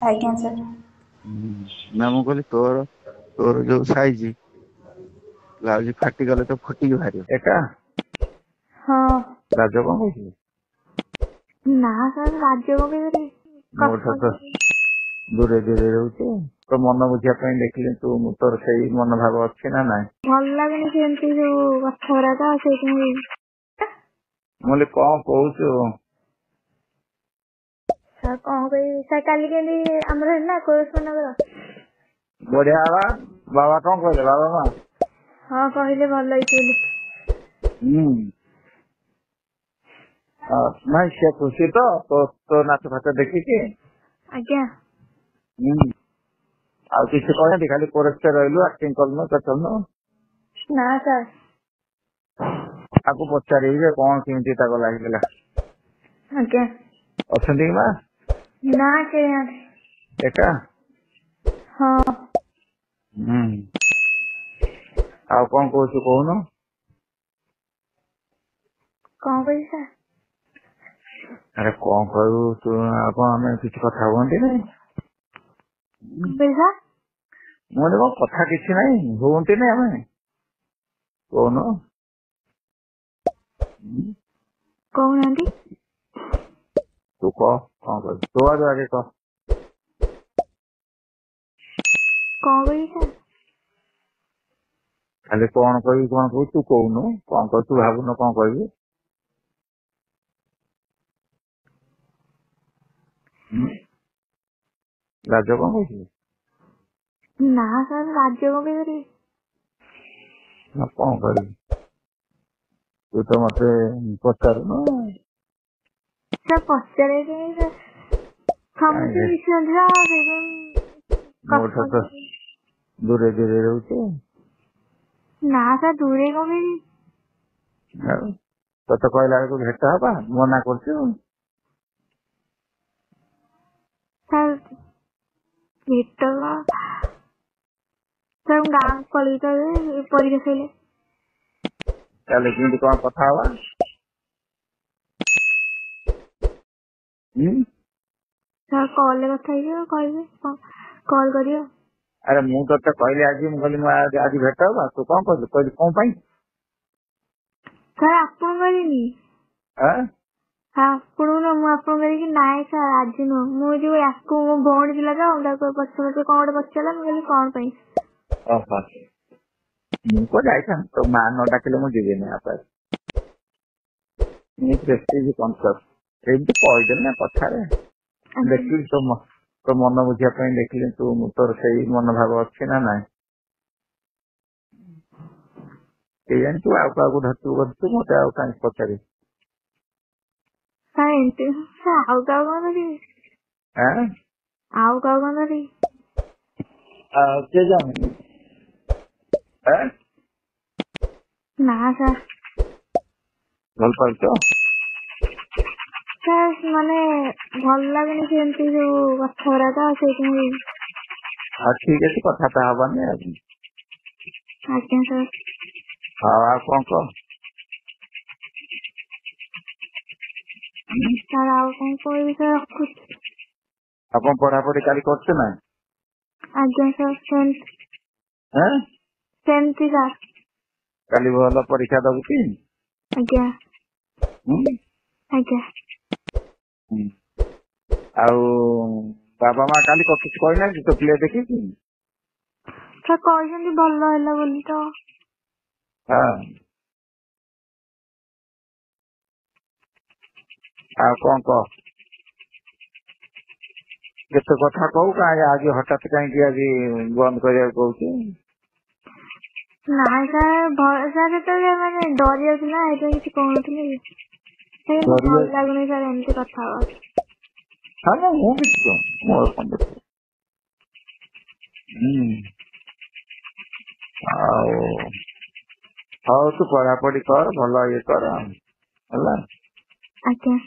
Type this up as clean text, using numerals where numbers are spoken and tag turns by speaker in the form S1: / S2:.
S1: ଆଜ୍ଞା ସାର୍।
S2: ନା ମୁଁ କହିଲି ତୋର ତୋର ଯୋଉ ସାଇଜ ବ୍ଲାଉଜ ଫାଟିଗଲେ ତ ଫୁଟିକି ବାହାରିବ ଏକା।
S1: ହଁ।
S2: ଲାଜ କଣ କହୁଛୁ?
S1: ନା ସାର୍, ଲାଜ କଣ ପାଇଁ କରିବି?
S2: ମୋ ଠାରୁ ତ ଦୂରେ ଦୂରେ ରହୁଛୁ। ତୋ ମନ ବୁଝିବା ପାଇଁ ଦେଖିଲି ତୁ ତୋର ସେଇ ମନୋଭାବ ଅଛି ନା ନାଇଁ।
S1: ଭଲ ଲାଗୁନି ସେମିତି ସବୁ କଥା ଗୁଡାକ, ସେଇଥିପାଇଁ।
S2: ମୁଁ କହିଲି କଣ କହୁଛୁ?
S1: ସାର୍ କଣ କହିବି ସାର୍, କାଲି କେମିତି ଆମର ହେଲା କୋରସ୍ ମାନଙ୍କର?
S2: ବଢିଆ ହେଲା। ବାବା କଣ କହିଲେ? ବାବା ମା?
S1: ହଁ, କହିଲେ ଭଲ ହେଇଛି ବୋଲି।
S2: ହୁଁ, ନାଇଁ ସେ ଖୁସି ତ ତୋ ନାଚ ଫାଚ ଦେଖିକି?
S1: ଆଜ୍ଞା।
S2: ହୁଁ, ଆଉ କିଛି କହିନାହାନ୍ତି? ଖାଲି କୋରସରେ ରହିଲୁ, ଆକ୍ଟିଂ କଲୁନୁ, ଚଲୁନୁ?
S1: ନା ସାର୍।
S2: ତାକୁ ପଚାରିବି ଯେ କଣ କେମିତି ତାକୁ ଲାଗିଲା।
S1: ଆଜ୍ଞା।
S2: ଅଛନ୍ତି କି ମା?
S1: ନା, କେହି ନାହାନ୍ତି।
S2: ଏକା?
S1: ହଁ।
S2: ହୁଁ, ଆଉ କଣ କହୁଛୁ କହୁନୁ?
S1: କଣ କହିବି ସାର୍?
S2: ଆରେ କଣ କହିବୁ ତୁ? ଆଉ କଣ ଆମେ କିଛି କଥା ହୁଅନ୍ତି ନାଇଁ?
S1: କଣ କହିଲି ସାର୍?
S2: ମୁଁ କହିଲି କଣ କଥା କିଛି ନାହିଁ, ହୁଅନ୍ତିନି ଆମେ, କହୁନୁ।
S1: କହୁନାହାନ୍ତି।
S2: ତୁ କହ, କଣ କହିବୁ ତୁ? ଆଗ ଆଗେ କହ।
S1: କଣ କହିବି ସାର୍?
S2: ଖାଲି କଣ କହିବି କଣ କହିବୁ, ତୁ କହୁନୁ କଣ କହିବୁ? ତୁ ଭାବୁନୁ କଣ କହିବୁ? ଲାଜ କଣ କହୁଛୁ?
S1: ନା ସାର୍, ଲାଜ କଣ ପାଇଁ କରିବି?
S2: ନା କଣ କରିବି, ତୁ ତ ମତେ ପଚାରୁନୁ।
S1: ସାର୍ ପଚାରିବା ପାଇଁ ସାର୍ ସମସ୍ତେ ମିଶନ୍ତି ତ ସେଇଥିପାଇଁ।
S2: ମୋ ଠାରୁ ତ ଦୂରେ ଦୂରେ ରହୁଛୁ।
S1: ନା ସାର୍, ଦୂରେଇ କଣ ପାଇଁ?
S2: ଆଉ ତତେ କହିଲା ବେଳକୁ ଭେଟ ହବା ମନା କରୁଛୁ।
S1: ସାର୍ ଭେଟ କଣ ସାର୍, ମୁଁ ଗାଁକୁ ପଳେଇବି ତ ଏବେ ପରୀକ୍ଷା ସରିଲେ।
S2: ତାହେଲେ କେମିତି କଣ କଥା ହବା? ହୁଁ,
S1: ସାର୍ କଲରେ କଥା ହେଇଯିବ, କହିବେ କଲ୍ କରିବ।
S2: ଆରେ ମୁଁ ତତେ କହିଲି ଆଜି, ମୁଁ କହିଲି ମୁଁ ଆଜି ଭେଟ ହବା, ତୁ କଣ କହିଲୁ? କହିଲି କଣ ପାଇଁ?
S1: ସାର୍ ଆପଣ କହିଲେନି।
S2: ଆଁ?
S1: ସାର୍ ଆପଣଙ୍କୁ ନୁହଁ, ମୁଁ ଆପଣଙ୍କୁ କହିଲି କି ନାଇଁ ସାର୍ ଆଜି ନୁହଁ। ମୁଁ ଯୋଉ ୟାକୁ ମୋ ଭଉଣୀ ଥିଲା ତ, ମୁଁ ତାକୁ ପଛେ ପଛେ କଣ ଗୋଟେ ପଚାରିଲା, ମୁଁ କହିଲି କଣ ପାଇଁ?
S2: ଓହୋ, ମୁଁ କଣ ଯାଇଥାନ୍ତି? ତୋ ମା ନ ଡାକିଲେ ମୁଁ ଯିବିନି। ଆପେ ମୁଁ ପ୍ରେଷ୍ଟିଜ କନସିୟସ୍, ଏମିତି କହିଦେଲି ନା କଥାରେ।
S1: ଆଜ୍ଞା।
S2: ଦେଖିଲି ତୋ ମନ ବୁଝିବା ପାଇଁ ଦେଖିଲି ତୁ ତୋର ସେଇ ମନୋଭାବ ଅଛି ନା ନାଇଁ। କେଜାଣି ତୁ ଆଉ କାହାକୁ ଧରିଥିବୁ କରିଥିବୁ, ମତେ ଆଉ କାହିଁକି ପଚାରିବୁ?
S1: ସାର୍ ଏମିତି ସାର୍, ଆଉ କାହାକୁ କଣ ଧରିବି?
S2: ଆଁ?
S1: ଆଉ କାହାକୁ କଣ ଧରିବି?
S2: ଆଉ କିଏ ଜାଣେ? ଆଁ?
S1: ନା ସାର୍।
S2: ଭଲ ପାଉଛ?
S1: ସାର୍ ମାନେ ଭଲ ଲାଗୁନି ସେମିତି ସବୁ କଥା ଗୁଡାକ, ସେଇଥିପାଇଁ।
S2: ଆଉ ଠିକ ଅଛି, କଥାବାର୍ତ୍ତା ହବାନି ଆଉ।
S1: ଆଜ୍ଞା ସାର୍।
S2: ହଉ, ଆଉ କଣ କହ?
S1: ସାର୍ ଆଉ କଣ କହିବି ସାର୍, ରଖୁଛି।
S2: ଆଉ କଣ ପଢାପଢି କାଲି କରୁଛୁ ନା?
S1: ଆଜ୍ଞା ସାର୍, ସେମିତି।
S2: ଆଁ?
S1: ସେମିତି ସାର୍।
S2: କାଲି ଭଲ ପରୀକ୍ଷା ଦବୁ କି?
S1: ଆଜ୍ଞା।
S2: ହୁଁ?
S1: ଆଜ୍ଞା।
S2: ହୁଁ। ଆଉ ବାବା ମା କାଲି କିଛି କହିନାହାନ୍ତି ତୋ ପ୍ଲେ ଦେଖିକି?
S1: ସାର୍ କହିଛନ୍ତି ଭଲ ହେଲା ବୋଲି ତ।
S2: ହଁ, ଆଉ କଣ କହ? କେତେ କଥା କହୁ, କାହିଁ ଆଜି ହଠାତ୍ କାହିଁକି ଆଜି ବନ୍ଦ କରିବାକୁ କହୁଛୁ?
S1: ନାଇଁ ସାର୍, ସାର୍ ସେତେବେଳେ ମାନେ ଡରି ଯାଉଥିଲି ନା, ସେଇଥିପାଇଁ କିଛି କହୁନଥିଲି।
S2: ଡରି
S1: ଭଲ ଲାଗୁନି ସାର୍ ଏମିତି କଥା ହବାକୁ।
S2: ହଁ, ନା ମୁଁ କିଛି କହୁନି, ମୋର କଣ ଦରକାର? ହୁଁ, ଆଉ ହଉ, ତୁ ପଢାପଢି କର, ଭଲ ଇଏ କର, ହେଲା?
S1: ଆଜ୍ଞା।